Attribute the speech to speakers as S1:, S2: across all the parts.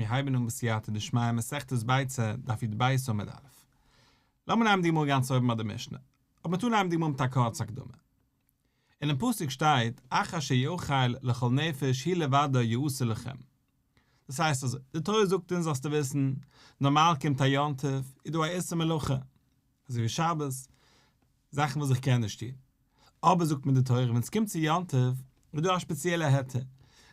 S1: מיר הייבן אן בסייעתא דשמיא מסכת ביצה, דף י"ב עמוד א'. לאמיר נעמען די גמרא גאנץ אויבן ביי די משנה. אבער מיר טוען נעמען די גמרא מיט א קורצע הקדמה. אינעם פסוק שטייט אך אשר יאכל לכל נפש הוא לבדו יעשה לכם. דאס הייסט אזוי, די תורה זאגט אונז זאלסטו וויסן, נארמאל קומט א יום טוב, איז דא א איסור מלאכה, אזוי ווי שבת, זאכן וואס איך קען נישט טון. אבער זאגט מיר די תורה ווען עס קומט צו יום טוב איז דא א שפעציעלע היתר,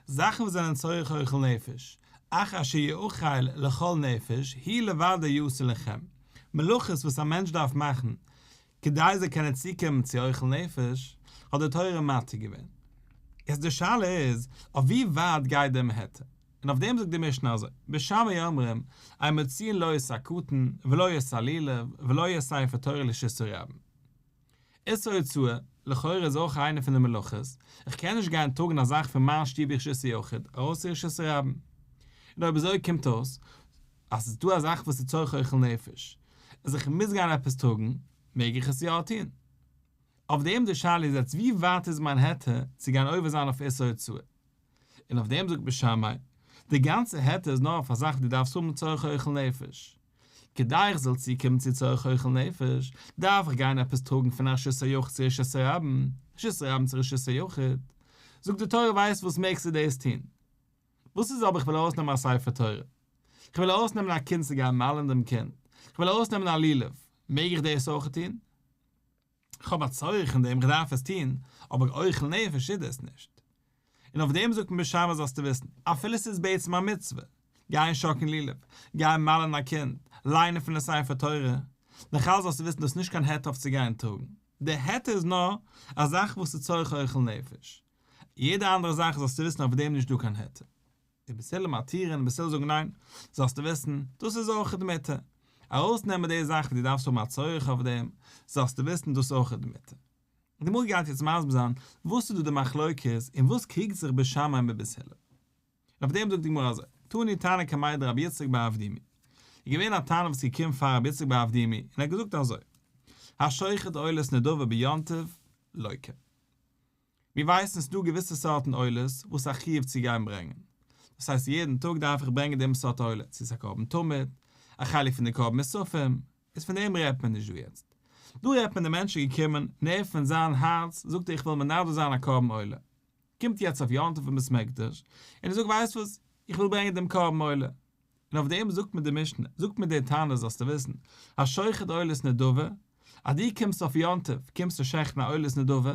S1: זאכן וואס זענען צורך אוכל נפש, אך אשר יאכל לכל נפש הוא לבדו יעשה לכם, מלאכות וואס א מענטש דארף מאכן כדי זאל קענען צוקומען צו אוכל נפש, האט די תורה מתיר געווען. יעצט די שאלה איז, אויף ווי ווייט גייט דעם היתר? און אויף דעם זאגט די משנה אזוי, בית שמאי אומרים, אין מוציאין לא את הקטן, ולא את הלולב, ולא את ספר תורה לרשות הרבים. איסור הוצאה, לכאורה איז אויך איינע פון די מלאכות, איך קען נישט גיין טראגן א זאך פון מיין שטוב רשות היחיד ארויס צו רשות הרבים. און אויב אזוי קומט אויס אז ס'איז דא א זאך וואס איז צורך אוכל נפש, אז איך מוז גיין עפעס טראגן, מעג איך עס יא טון. אויף דעם די שאלה איז יעצט ווי ווייט איז מיין היתר צו גיין עובר זיין אויף איסור הוצאה. און אויף דעם זאגט בית שמאי, די גאנצע היתר איז נאר אויף א זאך וואס דו דארפסט האבן צורך אוכל נפש. כדי איך זאל צוקומען צו צורך אוכל נפש, דארף איך גיין עפעס טראגן פון א רשות היחיד צו רשות הרבים, רשות הרבים צו רשות היחיד. זאגט די תורה ווייסט וואס מעגסטו דאס טון. וואס איז אויב איך וויל ארויסנעמען א ספר תורה? איך וויל ארויסנעמען א קינד צו גיין מל'ן דעם קינד, איך וויל ארויסנעמען א לולב, מעג איך דאס אויך טון? איך האב א צורך אין דעם, איך דארף עס טון, אבער אוכל נפש איז דאס נישט. און אויף דעם זאגט מען בית שמאי זאלסטו וויסן, אפילו ס'איז בעצם א מצוה, גיין שאקלען לולב, גיין מל'ן א קינד, ליינען פון די ספר תורה, נאכאלץ זאלסטו וויסן דאס איז נישט קיין היתר אויף צו גיין טראגן. די היתר איז נאר א זאך וואס איז צורך אוכל נפש. יעדע אנדערע זאך זאלסטו וויסן אויף דעם נישט דא קיין היתר. ובית הלל מתירין, בית הלל זאגן ניין, זאלסטו וויסן, דאס איז אויכעט מותר. ארויסנעמען די זאך וואס דו דארפסט האבן א צורך אויף דעם, זאלסטו וויסן דאס איז אויכעט מותר. די גמרא גייט יעצט מסביר זיין וואס איז דא די מחלוקת און וואס קריגט זיך בית שמאי מיט בית הלל. און אויף דעם זאגט די גמרא אזוי, תני תנא קמיה דרבי יצחק בר אבדימי, איז געווען א תנא וואס איז געקומען פאר רבי יצחק בר אבדימי און ער האט געזאגט אזוי, השוחט עולת נדבה ביום טוב, לוקה. מיר ווייסן ס'דא געוויסע סארטן עולות וואס א חיוב צו גיין ברענגען, דאס הייסט יעדן טאג דארף איך ברענגען דעם סארט עולה, צו ס'איז א קרבן תמיד, א חלק פון די קרבן מוספים, איז פון דעם רעדט מען נישט דא יעצט. דא רעדט מען די מענטש איז געקומען און ער פון זיין הארץ זאגט ער איך וויל מנדב זיין א קרבן עולה. קומט יעצט אויף יום טוב אין בית מקדש און ער זאגט ווייסט וואס, איך וויל ברענגען דעם קרבן עולה. און אויף דעם זאגט מיר די משנה, זאגט מיר דער תנא זאלסטו וויסן, השוחט עולת נדבה, אז דו קומסט אויף יום טוב קומסטו שעכטן א עולת נדבה,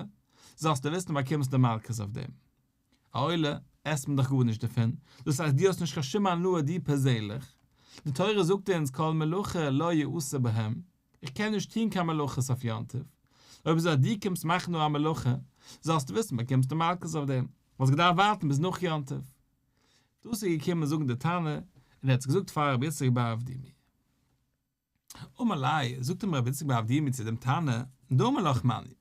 S1: זאלסטו וויסן באקומסט די מלקות אויף דעם. א עולה עסט מען דאך גארנישט דערפון, דאס הייסט דו האסט נישט קיין שום הנאה דו פערזענליך, די תורה זאגט אונז כל מלאכה לא יעשה בהם, איך קען נישט טון קיין מלאכות אויף יום טוב, אויב אזוי אז דו קומסט מאכן נאר א מלאכה, זאלסטו וויסן באקומסט די מלקות אויף דעם, וואלסט געדארפט ווארטן ביז נאך יום טוב. דאס איז געקומען זאגן די תנא, און ער האט עס געזאגט פאר רבי יצחק בר אבדימי. אמר ליה, זאגט אים רבי יצחק בר אבדימי צו דעם תנא, דאמר לך מני.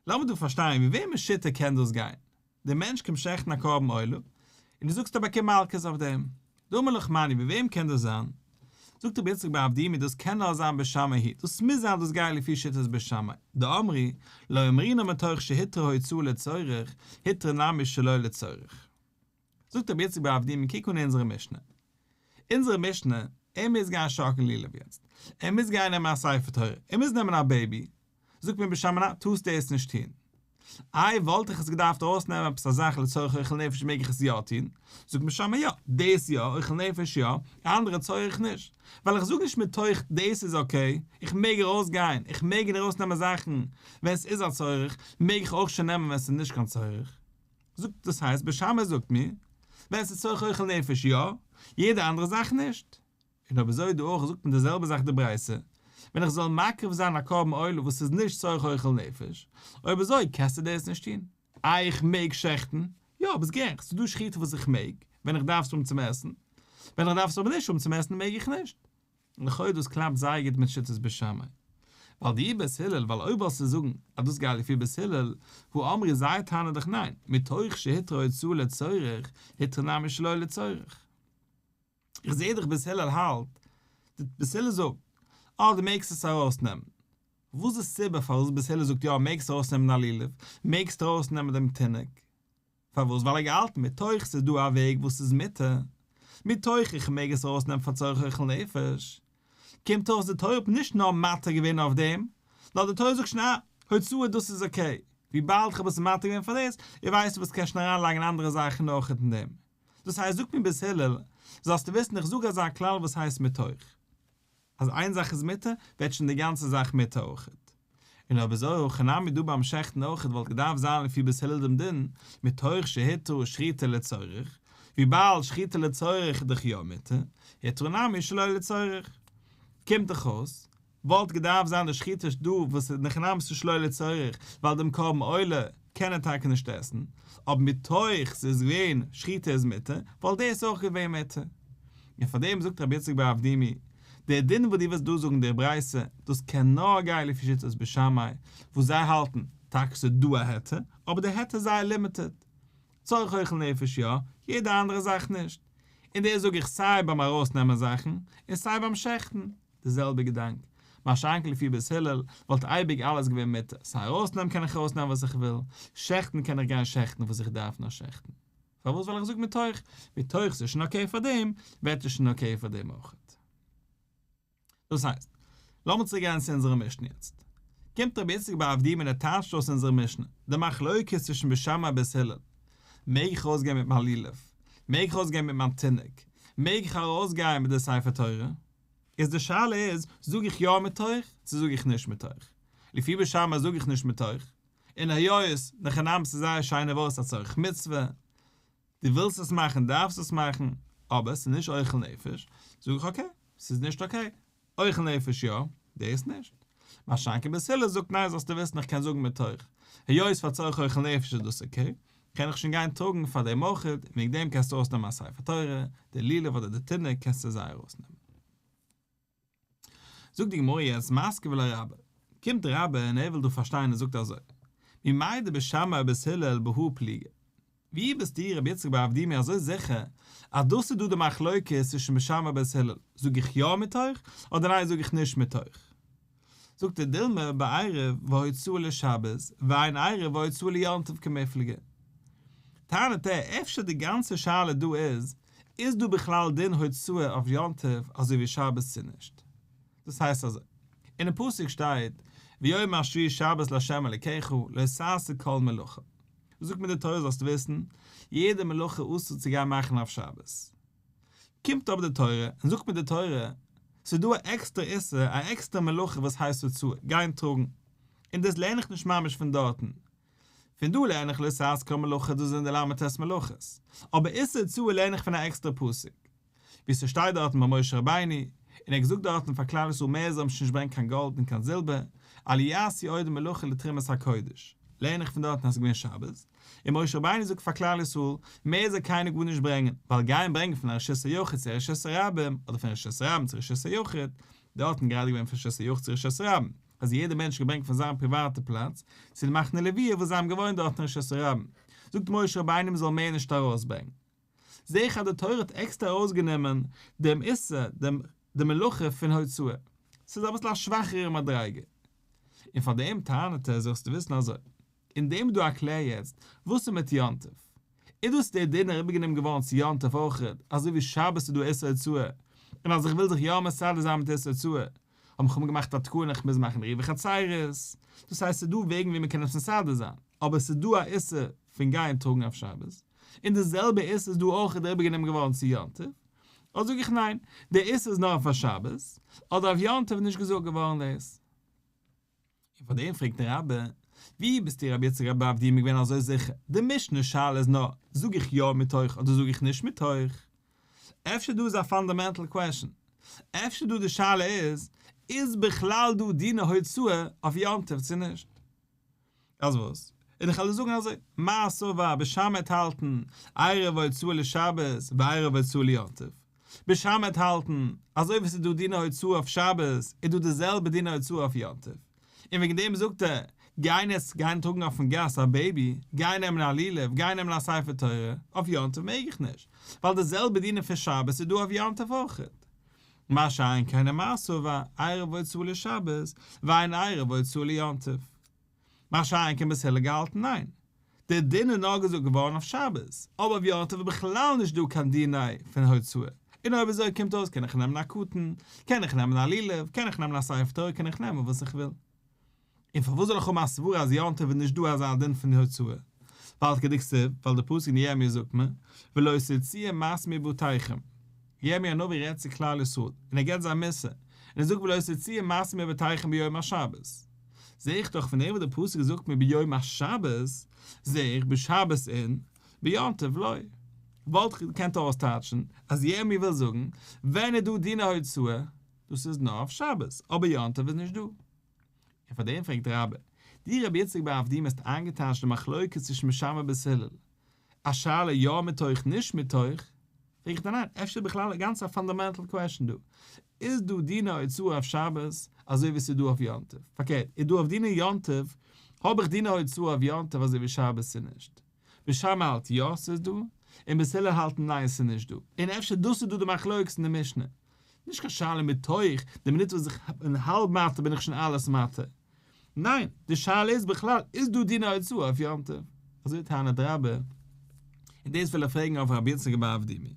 S1: לאמיר דא פארשטיין, ווי וועמענס שיטה קען דאס גיין? דער מענטש קומט שעכטן א קרבן עולה, און דו זאגסט ער באקומט מלקות אויף דעם. דאמר לך מני, ווי וועם קען דאס זיין? זאגט רבי יצחק בר אבדימי, דאס קען נאר זיין בית שמאי היא, דאס מוז זיין דאס גייט לפי שיטת בית שמאי, דאמרי, לא אמרינן מתוך שהותרה הוצאה לצורך, הותרה נמי שלא לצורך. זאגט רבי יצחק בר אבדימי קוק אן אונזערע משנה. אונזערע משנה, ער מוז גיין שאקלן לולב יעצט. ער מוז גיין נעמען א ספר תורה. ער מוז נעמען א בעיבי. זאגט מיר בית שמאי ניין, טארסט דאס נישט טון. איי וואלט איך עס געדארפט ארויסנעמען עפעס א זאך לצורך אוכל נפש מעג איך עס יא טון? זאגט בית שמאי יא, דאס יא, אוכל נפש יא, אנדערע צורך נישט. ווייל איך זאג נישט מתוך דאס איז okay, איך מעג ארויסגיין, איך מעג ארויסנעמען זאכן ווען עס איז א צורך, מעג איך אויך שוין נעמען ווען עס איז נישט קיין צורך. זאגט דאס הייסט בית שמאי זאגט מיר ווען ס'איז צורך אוכל נפש יא, יעדע אנדערע זאך נישט. און אויב אזוי דא אויך זאגט מען די זעלבע זאך די ברייתא, ווען איך זאל מקריב זיין א קרבן עולה וואס איז נישט צורך אוכל נפש, אויב אזוי קענסטו דאס נישט טון. איי איך מעג שעכטן? יא ביסט גערעכט ס'איז דא שחיטה וואס איך מעג ווען איך דארף עס האבן צום עסן, ווען איך דארף עס אבער נישט האבן צום עסן מעג איך נישט. לכאו' דאס קלאפט זייער גוט מיט שיטת בית שמאי. ווייל דאי בית הלל, ווייל אויב וואלסטו זאגן אז דאס גייט לפי בית הלל, הא אמרי זיי טענה'ן דאך ניין, מתוך שהותרה הוצאה לצורך, הותרה נמי שלא לצורך. איך זעה דאך בית הלל האלט, בית הלל זאגט, אה דו מעגסט עס ארויסנעמען. וואס איז די סיבה פארוואס בית הלל זאגט יא מעגסט ארויסנעמען א לולב, מעגסט ארויסנעמען דעם תינוק? פארוואס? ווייל ער האט געהאלטן מתוך ס'איז דא א וועג וואס איז מותר. מתוך איך מעג עס ארויסנעמען פאר צורך אוכל נפש, קומט אויס די תורה האט נישט נאר מתיר געווען אויף דעם, נאר די תורה זאגט שוין אה, הוצאה דאס איז okay, וויבאלד כ'האב עס מתיר געווען פאר דאס, איר ווייסט וואס קענסט שוין אריינלייגן אנדערע זאכן אויך אין דעם. דאס הייסט זאגט מיר בית הלל, זאלסטו וויסן איך זאג אזא כלל וואס הייסט מתוך. אז איין זאך איז מותר, ווערט שוין די גאנצע זאך מותר אויכעט. און אויב אזוי הכא נמי דא ביים שעכטן אויכעט וואלט געדארפט זיין לפי בית הלל דעם דין, מתוך שהותרה שחיטה לצורך, וויבאלד שחיטה לצורך איז דאך יא מותר, הותרה נמי שלא לצורך. קומט דאך אויס, וואלט געדארפט זיין די שחיטה דא וואס איז אין הכי נמי ס'איז שלא לצורך, ווייל דעם קרבן עולה קען ער טאקע נישט עסן, אבער מתוך ס'איז געווען שחיטה איז מותר, וואלט דאס אויך געווען מותר. און פאר דעם זאגט רבי יצחק בר אבדימי, דער דין וואס דו ווילסט דא זאגן דער ברייתא, דאס קען נאר גיין לפי שיטת בית שמאי, וואס זיי האלטן, טאקע ס'איז דא א היתר, אבער דער היתר איז זייער limited. צורך אוכל נפש יא, יעדע אנדערע זאך נישט. און דאס זאג איך סיי ביים ארויסנעמען זאכן, און סיי ביים שעכטן. די זעלבע געדאנק. מה שאין כן לפי בית הלל, וואלט אייביג אלעס געווען מותר, סיי ארויסנעמען קען איך ארויסנעמען וואס איך וויל, שעכטן קען איך גיין שעכטן וואס איך דארף נאר שעכטן. פארוואס ווייל איך זאג מתוך, מתוך ס'איז שוין okay פאר דעם, ווערט עס שוין okay פאר דעם אויכעט. דאס הייסט, לאמיר צוריק גיין צו אונזערע משנה יעצט. קומט רבי איציק בר אבדימי און ער טייטשט אויס אונזערע משנה, די מחלוקת צווישן בית שמאי און בית הלל. מעג איך ארויסגיין מיט מיין לולב? מעג איך ארויסגיין מיט מיין תינוק? מעג איך ארויסגיין מיט די ספר תורה? איז די שאלה איז, זאג איך יא מתוך, צו זאג איך נישט מתוך? לפי בית שמאי זאג איך נישט מתוך, און היות אין הכי נמי ס'איז זייער שיינע ווארט ס'איז א צורך מצוה, דו ווילסט עס מאכן דארפסט עס מאכן, אבער ס'איז נישט אוכל נפש, זאג איך okay, ס'איז נישט okay, אוכל נפש יא, דאס נישט. מה שאין כן בית הלל זאגט ניין זאלסטו וויסן איך קען זאגן מתוך, היות פאר צורך אוכל נפש איז דאס okay, קען איך שוין גיין טראגן פאר דעם אויכעט, און וועגן דעם קענסטו ארויסנעמען א ספר תורה, די לולב אדער די תינוק קענסטו זיי ארויסנעמען. זאגט די גמרא יעצט מתקיף לה רבה, קומט רבה און ער וויל דא פארשטיין און זאגט אזוי, ממאי דבית שמאי ובית הלל בהא פליגי, ווי ביסטו רבי יצחק בר אבדימי אזוי זיכער אז דאס איז דא די מחלוקת צווישן בית שמאי ובית הלל, זאג איך יא מתוך אדער ניין זאג איך נישט מתוך? זאגט ער דילמא בעירוב והוצאה לשבת ואין עירוב והוצאה ליום טוב קמיפלגי. טענה'ט ער אפשר די גאנצע שאלה דא איז, איז דא בכלל דין הוצאה אויף יום טוב אזוי ווי שבת צו נישט? דאס הייסט אזוי, אינעם פסוק שטייט ויום השביעי שבת לה' אלקיך לא תעשה כל מלאכה, זאגט מיר די תורה זאלסט וויסן, יעדע מלאכה אסור צו גיין מאכן אויף שבת. קומט אבער די תורה און זאגט מיר די תורה, ס'איז דא א עקסטער איסור, א עקסטער מלאכה וואס הייסט הוצאה, גיין טראגן. און דאס לערן איך נישט ממש פון דארטן. פון דא לערן איך לא תעשה כל מלאכה דאס זענען די ל"ט מלאכות. אבער איסור הוצאה לערן איך פון א עקסטערע פסוק. ווי ס'שטייט דארטן ביי משה רבינו, און ער האט געזאגט דארטן פאר כלל ישראל מער זאל מען נישט ברענגען קיין גאלד און קיין זילבער, אל יעשו עוד מלאכה לתרומת הקודש, לערן איך פון דארטן אז ס'איז געווען שבת, און משה רבינו זאגט פאר כלל ישראל, מער זאל קיינער גארנישט ברענגען, ווייל גיין ברענגען פון א רשות היחיד צו א רשות הרבים, אדער פון רשות הרבים צו רשות היחיד, דארטן גראדע געווען פון רשות היחיד צו רשות הרבים, אז יעדער מענטש האט געברענגט פון זיין פריוואטע פלאץ, צו די מחנה לוויה וואס זיי האבן געוואוינט דארט אין רשות הרבים, זאגט משה רבינו מ'זאל מער נישט ארויסברענגען. זעה איך אז די תורה האט עקסטער ארויסגענומען דעם איסור, דעם די מלאכה פון הוצאה. ס'איז אביסל א שוואכערע מדריגה. און פאר דעם טענה'ט ער זאלסטו וויסן אזוי. אין דעם איז דא א קלער יעצט, וואס איז מיט יום טוב? איז דאס דער דין אריבערגענומען געווארן צו יום טוב אויכעט, אזוי ווי שבת איז דא איסור הוצאה, און אז איך וויל זיך יא מסדר זיין מיט איסור הוצאה, האבן חכמים געמאכט א תקנה איך מוז מאכן עירובי חצירות, דאס הייסט ס'איז דא וועגן ווי מ'קען עס מסדר זיין, אבער ס'איז דא א איסור פון גיין טראגן אויף שבת. און די זעלבע איסור איז דא אויך אריבערגענומען געווארן צו יום טוב, אדער זאג איך ניין, דער איסור איז נאר פאר שבת, אדער אויף יום טוב איז נישט געזאגט געווארן דאס. און פאר דעם פרעגט דער רבי, ווי ביסטו רבי יצחק בר אבדימי געווען אזוי זיכער, די משנה שאלה איז נאר, זאג איך יא מתוך אדער זאג איך נישט מתוך? אפשר דא איז א fundamental question, אפשר דא די שאלה איז, איז בכלל דא דיני הוצאה אויף יום טוב צו נישט? אז וואס? און איך וועל דיר זאגן אזוי, מר סבר בית שמאי וועט האלטן, עירוב והוצאה לשבת ועירוב והוצאה ליום טוב. בית שמאי וועט האלטן, אזוי ווי ס'איז דא דיני הוצאה אויף שבת, איז דא די זעלבע דיני הוצאה אויף יום טוב. און וועגן דעם זאגט ער, גיין יעצט גיין טראגן אויפן גאס א baby, גיין נעמען א לולב, גיין נעמען א ספר תורה, אויף יום טוב מעג איך נישט, ווייל די זעלבע דינים פון שבת איז דא אויף יום טוב אויכעט. מה שאין כן ומר סבר, עירוב והוצאה לשבת, ואין עירוב והוצאה ליום טוב. מה שאין כן בית הלל געהאלטן ניין. דער דין איז נאר געזאגט געווארן אויף שבת, אבער אויף יום טוב איז בכלל נישט דא קיין דיני פון הוצאה, און אויב אזוי קומט אויס קען איך נעמען א קטן, קען איך נעמען א לולב, קען איך נעמען א ספר תורה, קען איך נעמען וואס איך וויל. און פארוואס זאל איך האבן א סברה אז יום טוב איז נישט דא אזא דין פון הוצאה? ווייל כדכתיב, ווייל די פסוק אין ירמי' זאגט מיר, ולא תוציאו משא מבתיכם. ירמי' הנביא רעדט צו כלל ישראל, און ער געבט זיי מוסר, און ער זאגט ולא תוציאו משא מבתיכם ביום השבת. זע איך דאך פון דעם וואס די פסוק זאגט מיר ביום השבת, זע איך בשבת אין, ביום טוב לא. וואלט איך געקענט אויסטייטשן אז ירמי' וויל זאגן, ווען איז דא דיני הוצאה? דאס איז נאר אויף שבת, אבער יום טוב איז נישט דא. און פאר דעם פרעגט רבה, דו רבי יצחק בר אבדימי האסט איינגעטייטשט די מחלוקת צווישן בית שמאי ובית הלל, א שאלה יא מתוך נישט מתוך, פרעג איך דיר ניין, אפשר איז בכלל א גאנץ א fundamental question דא, איז דא דיני הוצאה אויף שבת אזוי ווי ס'איז דא אויף יום טוב? פארקערט, איז דא אויף דיני יום טוב, האב איך דיני הוצאה אויף יום טוב אזוי ווי שבת צו נישט? בית שמאי האלט יא ס'איז דא, און בית הלל האלטן ניין ס'איז נישט דא, און אפשר דאס איז דא די מחלוקת אין די משנה, נישט קיין שאלה מתוך, די מינוט וואס איך בין האלב מתיר בין איך שוין אלעס מתיר. ניין, די שאלה איז בכלל איז דא דיני הוצאה אויף יום טוב? אזוי טענה'ט רבה, און דאס וויל ער פרעגן אויף רבי יצחק בר אבדימי.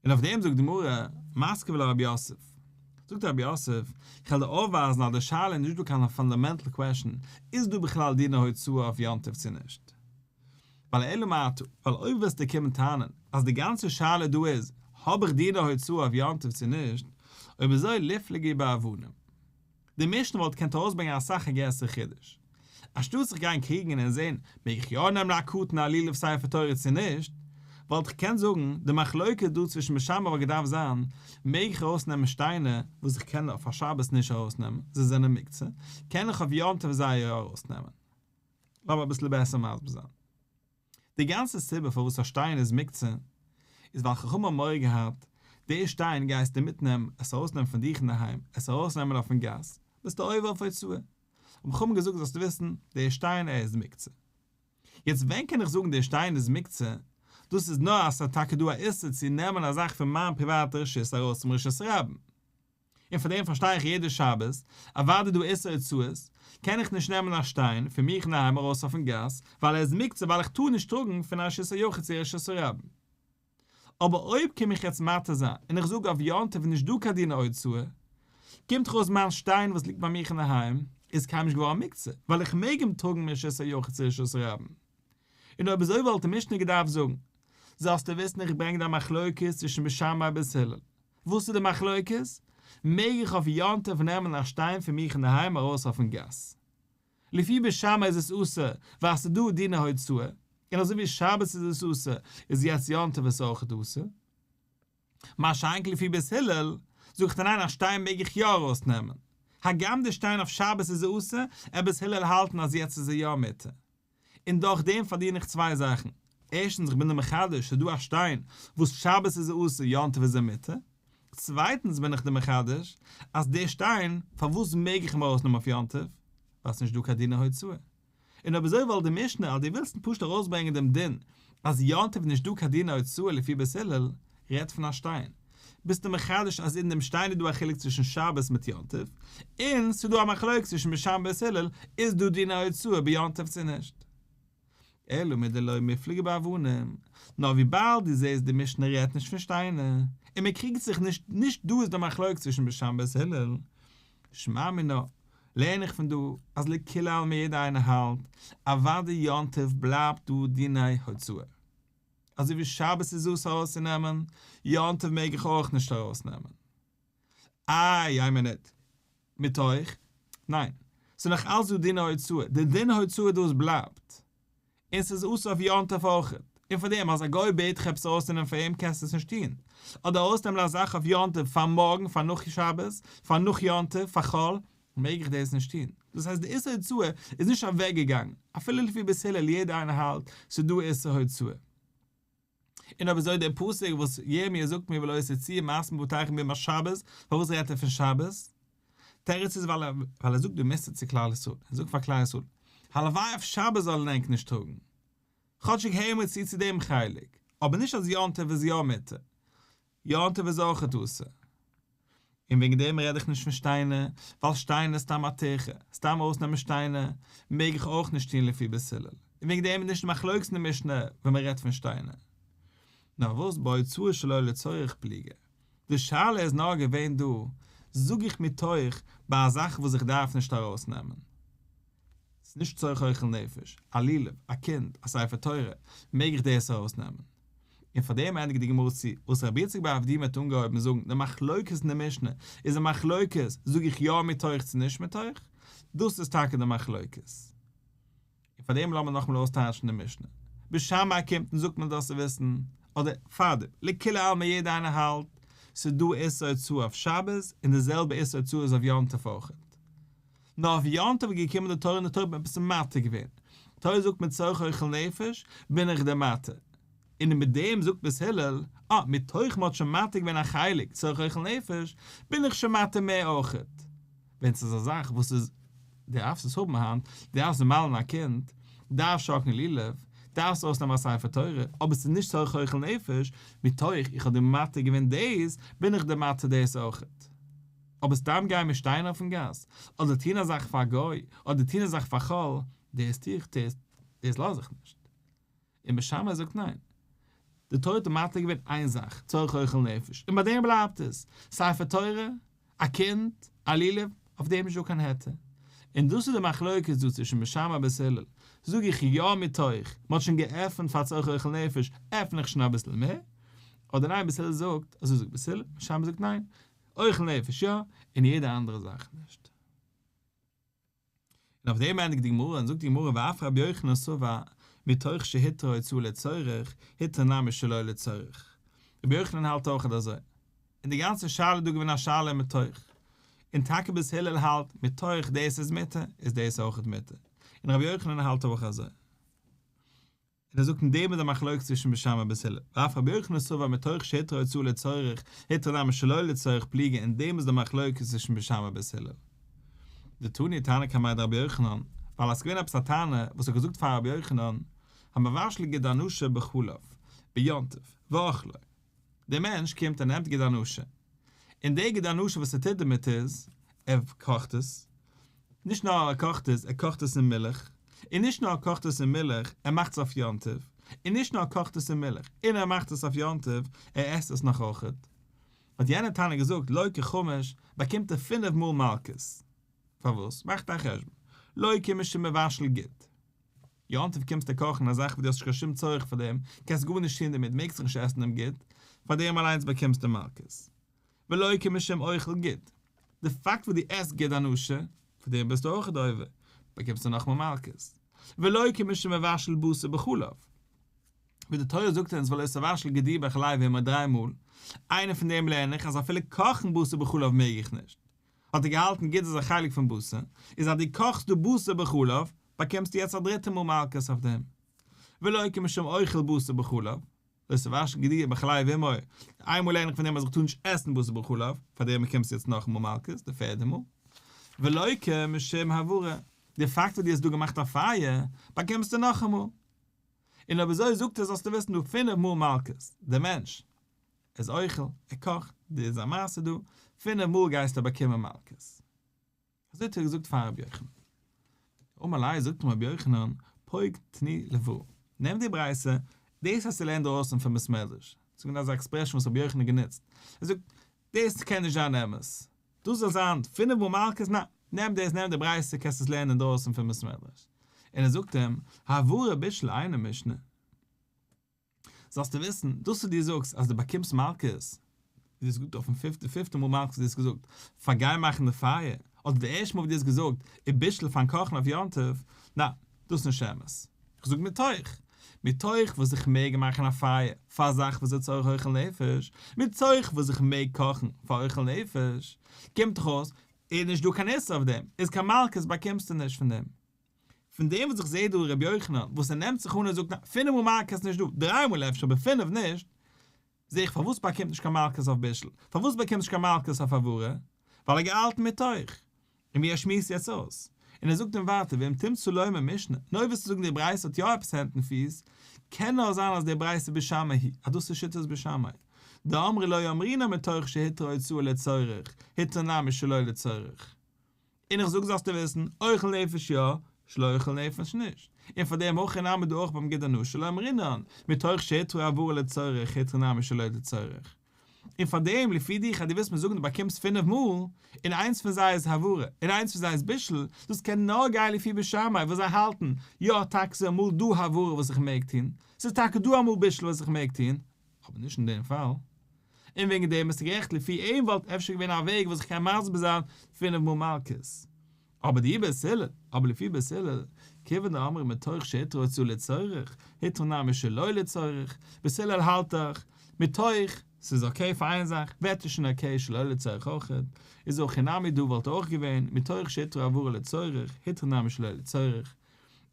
S1: און אויף דעם זאגט די גמרא, מתקיף לה רב יוסף. זאגט רב יוסף, איך וועל דיר אויפווייזן אז די שאלה איז נישט דא קיין fundamental question, איז דא בכלל דיני הוצאה אויף יום טוב צו נישט? ווייל אלא מעתה, ווייל אויב וועסטו קומען טענה'ן אז די גאנצע שאלה דא איז האב איך דיני הוצאה אויף יום טוב צו נישט, אויב אזוי ליפלגו באבנים. די משנה וואלט געקענט ארויסברענגען אסאך א גרעסערע חידוש. אנשטאט זיך גיין קריגן און זען מעג איך יא נעמען א קטן א לולב ספר תורה צו נישט, וואלט איך געקענט זאגן, די מחלוקת דא צווישן בית שמאי וואלט געדארפט זיין, מעג איך ארויסנעמען שטיינער וואס איך קען אויף א שבת נישט ארויסנעמען, זיי זענען מוקצה, קען איך אויף יום טוב זיי יא ארויסנעמען. לאמיר אביסל בעסער מסביר זיין. די גאנצע סיבה פארוואס א שטיין איז מוקצה, איז ווייל חכמים האבן מורא געהאט, די שטיין גייסטו מיטנעמען, עס ארויסנעמען פון דיך אינדערהיים, עס ארויסנעמען אויפן גאס, ביסטו עובר אויף הוצאה. האבן חכמים געזאגט זאלסטו וויסן, די שטיין ער איז מוקצה. יעצט ווען קען איך זאגן די שטיין איז מוקצה? דאס איז נאר אז ס'איז טאקע דא א איסור צו נעמען א זאך פון מיין פריוואטע רשות ארויס צום רשות הרבים. און פאר דעם פארשטיי איך יעדע שבת, אוודאי דא איסור הוצאות, קען איך נישט נעמען א שטיין פון מיך אינדערהיים ארויס אויפן גאס, ווייל ער איז מוקצה ווייל איך טאר נישט טראגן פון א רשות היחיד צו רשות הרבים. אבער אויב קום איך יעצט מתיר זיין און איך זאג אויף יום טוב איז נישט דא קיין דיני הוצאה, קומט דאך אויס מיין שטיין וואס ליגט ביי מיך אינדערהיים איז קיינמאל נישט געווארן מוקצה, ווייל איך מעג אים טראגן מרשות היחיד צו רשות הרבים. און אויב אזוי וואלט די משנה געדארפט זאגן, זאלסטו וויסן איך ברענג דא א מחלוקת צווישן בית שמאי ובית הלל. וואס איז די מחלוקת? מעג איך אויף יום טוב נעמען א שטיין פון מיך אינדערהיים ארויס אויפן גאס? לפי בית שמאי איז עס אסור ווייל ס'איז דא דיני הוצאה, און אזוי ווי שבת איז עס אסור איז יעצט יום טוב עס אויכעט אסור. מה שאין כן לפי בית הלל, זאגט ער ניין א שטיין מעג איך יא ארויס נעמען, הגם די שטיין אויף שבת איז אסור, אבער בית הלל האלטן אז יעצט איז ער יא מותר. און דורך דעם פארדין איך צוויי זאכן, ערשטנס איך בין דיר מחדש ס'איז דא א שטיין וואס שבת איז ער אסור יום טוב איז ער מותר, צווייטנס בין איך דיר מחדש אז דער שטיין פארוואס מעג איך אים ארויסנעמען אויף יום טוב ווייל ס'נישט דא קיין דיני הוצאה. און אויב אזוי וואלט די משנה אז דו ווילסט פשוט ארויסברענגען דעם דין אז יום טוב איז נישט דא קיין דיני הוצאה לפי בית הלל, רעדט פון א שטיין, ביסטו מחדש אז אין דעם שטיין איז דא א חילוק צווישן שבת מיט יום טוב, און ס'איז דא א מחלוקת צווישן בית שמאי ובית הלל, איז דא דיני הוצאה ביום טוב צו נישט? אלא מדלא מיפלגי באבנים, נאר וויבאלד דו זעסט די משנה רעדט נישט פון שטיינער, און מען קריגט זיך נישט, נישט דא איז די מחלוקת צווישן בית שמאי ובית הלל, שמע מינה, לערן איך פון דא אז לכולי עלמא יעדער איינער האלט, אוודאי יום טוב בלייבט דא דיני הוצאה. אזוי ווי שבת איז אסור ארויסצונעמען, יום טוב מעג איך אויך נישט ארויסנעמען. איי איין מינוט. מתוך? ניין. ס'איז נאך אלץ דא דיני הוצאה. די דין הוצאה דאס בלייבט. און ס'איז אסור אויף יום טוב אויכעט. און פאר דעם אז א גוי בעט דיך עפעס ארויסצונעמען פאר אים קענסטו עס נישט טון. אדער ארויסנעמען א זאך אויף יום טוב פאר מארגן פאר נאך שבת, פאר נאך יום טוב, פאר חול, מעג איך דאס נישט טון. דאס הייסט די איסור הוצאה איז נישט אוועקגעגאנגען. אפילו לפי בית הלל יעדער איינער האלט ס'איז דא איסור הוצאה. און אויב אזוי דער פסוק וואס ירמי' זאגט מיר ולא תוציאו משא מבתיכם ביום השבת, פארוואס רעדט ער פון שבת? תירוץ איז ווייל ער זאגט די מוסר צו כלל ישראל, ער זאגט פאר כלל ישראל, הלוואי אויף שבת זאלן ענק נישט טראגן, כאטשיג הער מיר צו צו דעם חלק, אבער נישט אז יום טוב איז יא מותר, יום טוב איז אויכעט אסור. און וועגן דעם רעד איך נישט פון שטיינער, ווייל שטיינער איז סתם א טירחה, סתם ארויסנעמען שטיינער מעג איך אויך נישט טון לפי בית הלל. און וועגן דעם איז נישט מחלוקת אין די משנה ווען מען רעדט פון שטיינער. נאר וואס בהוצאה שלא לצורך פליגי. די שאלה איז נאר געווען דא, זאג איך מתוך ביי א זאך וואס איך דארף נישט ארויסנעמען. ס'איז נישט צורך אוכל נפש, א לולב, א קינד, א ספר תורה, מעג איך דאס ארויסנעמען? און פאר דעם ענדיגט די גמרא צו, וואס רבי יצחק בר אבדימי האט אנגעהויבן זאגן, די מחלוקת אין די משנה איז א מחלוקת, זאג איך יא מתוך צו נישט מתוך? דאס איז טאקע די מחלוקת. און פאר דעם לאמיר נאכאמאל אויסטייטשן די משנה. בית שמאי קומט און זאגט מען דארפסט וויסן, אדער פארדעם, לכולי עלמא יעדער איינער האלט, ס'איז דא איסור הוצאה אויף שבת, און די זעלבע איסור הוצאה איז אויף יום טוב אויכעט. נאר אויף יום טוב איז געקומען די תורה און די תורה האט מיר עפעס מתיר געווען. תורה זאגט מצורך אוכל נפש, בין איך דיר מתיר. און מיט דעם זאגט בית הלל, אה, מתוך מ'האט שוין מתיר געווען א חלק צורך אוכל נפש, בין איך שוין מתיר מער אויכעט. ווען ס'איז א זאך וואס איז, דו דארפסט עס האבן היינט, דו דארפסט מל'ן א קינד, דארפסט שאקלן לולב, דארפסט אויסנעמען א ספר תורה, אבער ס'איז נישט צורך אוכל נפש, מתוך איך האב דיר מתיר געווען דאס, בין איך דיר מתיר דאס אויכעט. אבער סתם גיין מיט שטיינער אויפן גאס, אדער טון א זאך פאר א גוי, אדער טון א זאך פאר חול, דאס טו איך, דאס לאז איך נישט. און בית שמאי זאגט ניין. די תורה האט מתיר געווען איין זאך, צורך אוכל נפש, און ביי דעם בלייבט עס. ספר תורה, א קינד, א לולב, אויף דעם איז נישטא קיין היתר. און דאס איז די מחלוקת דא צווישן בית שמאי און בית הלל. זאג איך יא מתוך, מען האט שוין געעפנט פאר צורך אוכל נפש, עפן איך שוין אביסל מער. אדער ניין בית הלל זאגט, אזוי זאגט בית הלל, בית שמאי זאגט ניין, אוכל נפש יא, און יעדע אנדערע זאך נישט. און אויף דעם ענדיגט די גמרא און זאגט די גמרא ואף רבי יוחנן סבר מתוך שהותרה הוצאה לצורך הותרה נמי שלא לצורך, רבי יוחנן האלט אויכעט אזוי, און די גאנצע שאלה איז דא געווען א שאלה מתוך, און טאקע בית הלל האלט מתוך דאס איז מותר איז דאס אויכעט מותר, און רבי יוחנן האלט אויך אזוי. און ער זאגט אין דעם איז א מחלוקת צווישן בית שמאי ובית הלל, ואף רבי יוחנן סבר מתוך שהותרה הוצאה לצורך, הותרה נמי שלא לצורך פליגי אין דעם איז די מחלוקת צווישן בית שמאי ובית הלל. דתני תנא קמיה דרבי יוחנן, ווייל עס איז געווען עפעס א תנא וואס האט געזאגט פאר רבי יוחנן, המבשל גיד הנשה בחלב, ביום טוב, ואכלו. דער מענטש קומט און נעמט גיד הנשה, און דער גיד הנשה וואס ער טוט דערמיט איז, ער קאכט עס, נישט נאר ער קאכט עס, ער קאכט עס אין מילך, און נישט נאר ער קאכט עס אין מילך, ער מאכט עס אויף יום טוב, און נישט נאר ער קאכט עס אין מילך, און ער מאכט עס אויף יום טוב, ער עסט עס נאך אויכעט. האט יענער תנא געזאגט, לוקה חמש, באקומט ער פינף מאל מלקות. פארוואס? מאכט א חשבון. לוקה משום מבשל גיד. יום טוב קומסטו קאכן א זאך וואס דו האסט נישט קיין שום צורך פאר דעם, קענסט גארנישט טון דערמיט, מעגסט זיך נישט עסן דעם גיד, פאר דעם אליינס באקומסטו מלקות. ולוקה משום אוכל גיד. די פאקט וואס דו עסט גיד הנשה, פאר דעם ביסטו אויך עובר, באקומסטו נאכמאל מלקות. ולוקה משום מבשל בשר בחלב. ווי די תורה זאגט אונז ולא תבשל גדי בחלב אמו דריי מאל, איינע פון דעם לערן איך אז אפילו קאכן בשר בחלב מעג איך נישט. האט ער געהאלטן גיד איז א חלק פון בשר, איז אז דו קאכסט דא בשר בחלב, באקומסטו יעצט א דריטע מאל מלקות אויף דעם. ולוקה משום אוכל בשר בחלב, לא תבשל גדי בחלב אמו, איינמאל לערן איך פון דעם אז איך טאר נישט עסן בשר בחלב, פאר דעם באקומסטו יעצט נאכאמאל מלקות, די פערדע מאל. ולוקה משום הבערה, די פאקט וואס דו האסט דא געמאכט א פייער, באקומסטו נאכאמאל. און אויב אזוי זאגט ער זאלסטו וויסן דא פינף מאל מלקות, דער מענטש איז אוכל, ער קאכט, דא איז א מעשה דא, פינף מאל גייסטו באקומען מלקות. אזוי האט ער געזאגט פאר רבי יוחנן. אמר ליה זאגט אים רבי יוחנן, פוק תני לברא, נעם די ברייתא, דאס האסטו געלערנט דרויסן פון בית מדרש, ס'איז געווען אזא expression וואס רבי יוחנן האט גענוצט, ער זאגט, דאס קען נישט זיין אמת, דאס זאל זיין פינף מאל מלקות, ניין, נעם דאס, נעם די ברייתא, קענסט עס לערנען אינדרויסן פון בית מדרש. און ער זאגט אים, הבערה ובישול אינה משנה. זאלסטו וויסן, דאס וואס דו זאגסט אז דו באקומסט מלקות, דו האסט געזאגט אויפן פיפטע פיפטע מאל מלקות דו האסט געזאגט פאר גיין מאכן די פייער, אדער די ערשטע מאל וואס דו האסט געזאגט ובישול פארן קאכן אויף יום טוב, ניין, דאס איז נישט אמת. איך זאג מתוך, מתוך וואס איך מעג מאכן א פייער פאר א זאך וואס איז צורך אוכל נפש, מתוך וואס איך מעג קאכן פאר אוכל נפש, קומט דאך אויס איז נישט דא קיין איסור אויף דעם, איז קיין מלקות באקומסטו נישט פון דעם. פון דעם וואס איך זעה דא ר' יוחנן וואס ער נעמט זיך אן און זאגט ניין פינף מאל מלקות איז נישט דא, דריי מאל אפשר אבער פינף נישט, זעה איך פארוואס באקומט נישט קיין מלקות אויף בישול, פארוואס באקומט נישט קיין מלקות אויף הבערה, ווייל ער געהאלטן מתוך, און ווי ער שמועסט יעצט אויס, און ער זאגט אים ווייטער ואם תמצא לומר משנה, נאר וועסטו זאגן די ברייתא האט יא עפעס הענט און פיס, קען נאר זיין אז די ברייתא בית שמאי היא, אז דאס איז שיטת בית שמאי, דאמרי לא אמרינן מתוך שהותרה הוצאה לצורך, הותרה נמי שלא לצורך. און איך זאג זאלסטו וויסן, אוכל נפש יא, שלא אוכל נפש נישט. און פאר דעם הכא נמי דא אויך ביים גיד הנשה לא אמרינן, מתוך שהותרה העברה לצורך הותרה נמי שלא לצורך. און פאר דעם לפי דיך אז דו ווילסט מיר זאגן דו באקומסט פינף מאל, און איינס פון זיי איז העברה, און איינס פון זיי איז בישול, דאס קען נאר גיין לפי בית שמאי וואס זיי האלטן, יא טאקע ס'איז אמאל דא העברה וואס איך מעג טון, ס'איז טאקע דא אמאל בישול וואס איך מעג טון, אבער נישט אין דעם פאל. און וועגן דעם ביסטו גערעכט לפי אים וואלט אפשר געווען א וועג וואס איך קען מסביר זיין פינף מאל מלקות. אבער דאי בית הלל, אבער לפי בית הלל, כיוון דאמרי מתוך שהותרה הוצאה לצורך, הותרה נמי שלא לצורך, בית הלל האלט דאך, מתוך, ס'איז okay פאר איין זאך, ווערט עס שוין okay שלא לצורך אויכעט, איז הכא נמי דא וואלט אויך געווען, מתוך שהותרה העברה לצורך, הותרה נמי שלא לצורך.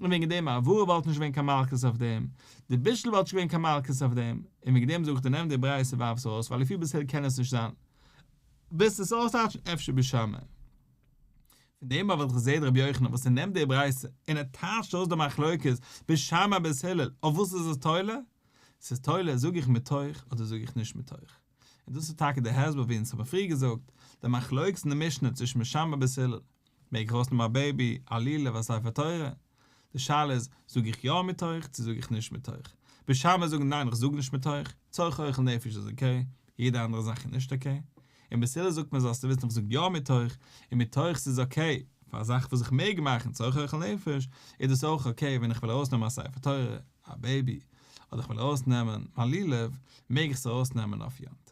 S1: און וועגן דעם העברה וואלט נישט געווען קיין מלקות אויף דעם, די בישול וואלט נישט געווען קיין מלקות אויף דעם, און וועגן דעם זאג איך דיר נעם די ברייתא ווארף עס ארויס ווייל לפי בית הלל קען עס נישט זיין. ווילסט עס אויסטייטשן אפשר בית שמאי. פון דעם אבער וואס זעהט רבי יוחנן וואס ער נעמט די ברייתא און ער טייטשט אויס די מחלוקת בית שמאי בית הלל אויף וואס איז עס תולה? ס'איז תולה זאג איך מתוך אדער זאג איך נישט מתוך? און דאס איז טאקע די הסבר ווי אונז האבן פריער געזאגט, די מחלוקת אין די משנה צווישן בית שמאי בית הלל, מעג איך ארויסנעמען א baby, א לולב, א ספר תורה? די שאלה איז, זאג איך יא מתוך צו זאג איך נישט מתוך? בית שמאי זאגן ניין איך זאג נישט מתוך, צורך אוכל נפש איז okay, יעדע אנדערע זאך איז נישט okay. און בית הלל זאגט מען זאלסטו וויסן איך זאג יא מתוך, און מתוך ס'איז okay, פאר א זאך וואס איך מעג מאכן צורך אוכל נפש, איז דאס אויך okay ווען איך וויל ארויסנעמען א ספר תורה, א baby, אדער איך וויל ארויסנעמען מיין לולב, מעג איך עס ארויסנעמען אויף יום טוב.